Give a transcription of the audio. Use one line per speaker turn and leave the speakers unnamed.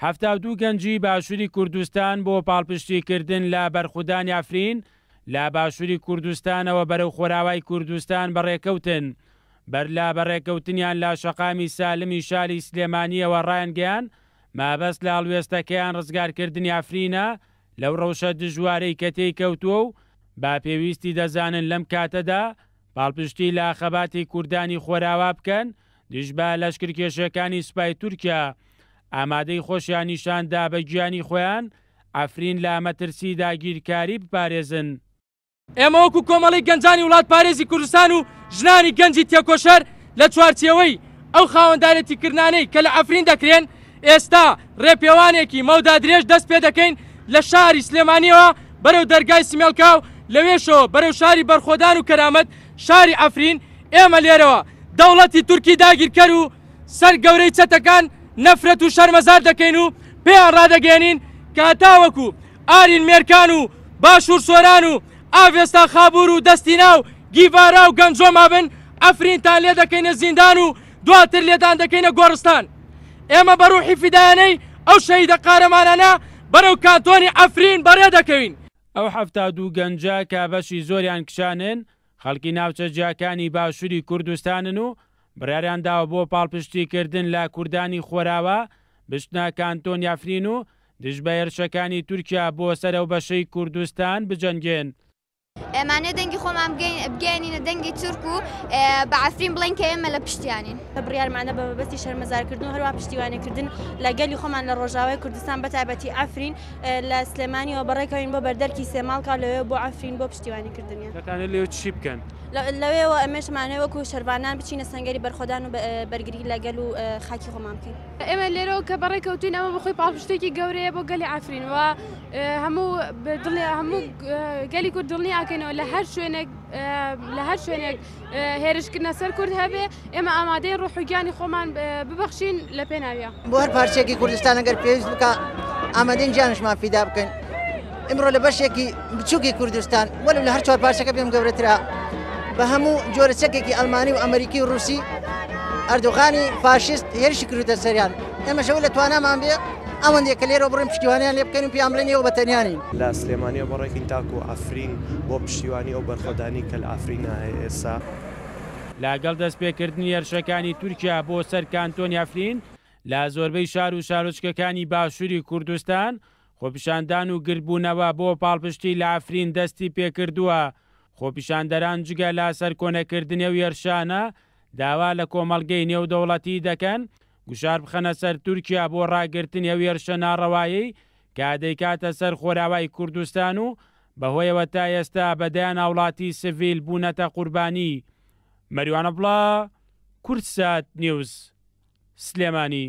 72 گەنجی باشووری کوردستان بۆ پاڵپشتیکردن لە بەرخودانی عەفرین لە باشووری کوردستانەوە بەرەو خۆراوای کوردستان بەڕێکەوتن. بەر لە بەڕێکەوتنیان لە شەقامی سالمی شاری سلێمانییەوە ڕایانگەیاند، مەبەست لە هەڵوێستەکەیان ڕزگارکردنی عەفرینە لەو ڕەوشە دژوارەی کە تێی کەوتووە و بە پێویستی دەزانن لەم کاتەدا پاڵپشتی لە خەباتی کوردانی خۆراوا بکەن دژ بە لەشکرکێشیەکانی سوپای تورکیا ئامادەی خۆشیان نیشان دا بە گیانی خۆیان عەفرین لە مەترسی داگیرکاری بپارێزن.
ئێمە وەکو کۆمەڵەی گەنجانی وڵاتپارێزی کوردستان و ژنانی گەنجی تێکۆشەر لە چوارچێوەی ئەو خاوەندارێتیکردنانەی کە لە عەفرین دەکرێن، ئێستا ڕێپێوانێکی مەودا درێژ دەست پێدەکەین لە شاری سلێمانیەوە بەرەو دەرگای سمێڵکا و لەوێشەوە بەرەو شاری بەرخۆدان و کەرامەت شاری عەفرین، ئێمە لێرەوە دەوڵەتی تورکی داگیرکەر و سەر گەورەی چەتەکان نەفرەت و شەرمەزار دەکەین و پێیان ڕادەگەیەنین کە هەتاوەکو ئارین مێرکان و باشوور سۆران و ئاڤێستا خابوور و دەستینا و گیڤارا و گەنجۆ مابن، عەفرینتان لێ دەکەینە زیندان و دواتر لێتان دەکەینە گۆڕستان. ئێمە بە ڕوحی فیدایانەی ئەو شەهیدە قارەمانانە بەرەو کانتۆنی عەفرین بەڕێ دەکەوین.
ئەو 72 گەنجە کە بەشی زۆریان کچانن، خەڵکی ناوچە جیاکانی باشووری کوردستانن و بڕیاریان داوە بۆ پاڵپشتیکردن لە کوردانی خۆراوا بچنە کانتۆنی عەفرین و دژ بە هێرشەکانی تورکیا بۆ سەر ئەو بەشەی کوردستان بجەنگێن.
ئەمانەوێت دەنگی خۆمان بگەیەنینە دەنگی تورک و بە عەفرین بڵێین کە ئێمە لە پشتیانین.
بڕیارمانە بە مەبەستی شەرمەزارکردن و هەروەها پشتیوانیکردن لە گەلی خۆمان لە ڕۆژاوای کوردستان بە تایبەتی عەفرین لە سلێمانیەوە بەڕێکەوین بۆ بەردەرکی سێماڵکا لەوێ بۆ عەفرین بۆ پشتیوانیکردنیان.
دەتانەوێت لەوێ چی بکەن؟
لەوێوە ئێمەشمانەوێت وەکو شەرڤانان بچینە سەنگەری بەرخۆدان و بەرگری لە گەل و خاکی خۆمان بکەین.
ئێمە لێرەوە کە بەڕێ کەوتوین ئەمە بەخۆی پاڵپشتێکی گەورەیە بۆ گەلی عەفرین و هەموو هەموو گەلی کورد دڵنیا ئەکەینەوە لە هەر شوێنێک لە هەر شوێنێک هێرشکردنە سەر کورد هەبێ ئێمە ئامادەی ڕۆح و گیانی خۆمان ببەخشین لە پێناویە.
بۆ هەر پارچەیەکی کوردستان ئەگەر پێویست بکە ئامادەین گیانشمان فیدا بکەین ئمڕۆ لە بەشێکی بچووکی کوردستان وەلو لە هەر چوار پارچەکە پێم گەورەترە بە هەموو جۆرە چەکێکی ئەلمانی و ئەمریکی و رووسی ئەردۆغانی فاشیست هێرشی کردوتە سەریان ئێمەشەوە لە توانامان بێ ئەوەندێک کە لێرە بڕین پشتیوانیان لێ بکەین و پێیان بڵێن ئێوە بە تەنیا نین.
لە سلێمانیەوە بەڕێکین تاکو عەفرین بۆ پشتیوانی ئەو بەرخۆدانی کە لە عەفرینا هەیە ئێستا.
لەگەڵ دەستپێکردنی هێرشەکانی تورکیا بۆ سەر کانتۆنی عەفرین، لە زۆربەی شار و شارۆچکەکانی باشووری کوردستان خۆپیشاندان و گردبوونەوە بۆ پاڵپشتی لە عەفرین دەستی پێکردووە، خۆپیشاندەران جگە لە سەرکۆنەکردنی ئەو هێرشانە، داوا لە کۆمەڵگەی نێودەوڵەتی دەکەن گوشار بخەنە سەر تورکیا بۆ ڕاگرتنی ئەو هێرشە ناڕەوایەی کە دەیکاتە سەر خۆراوای کوردستان و بەهۆیەوە تا ئێستا بە دەیان هاوڵاتی سڤیل بوونەتە قوربانی. مەریوان عەبدوڵا، کوردسات نیوز، سلێمانی.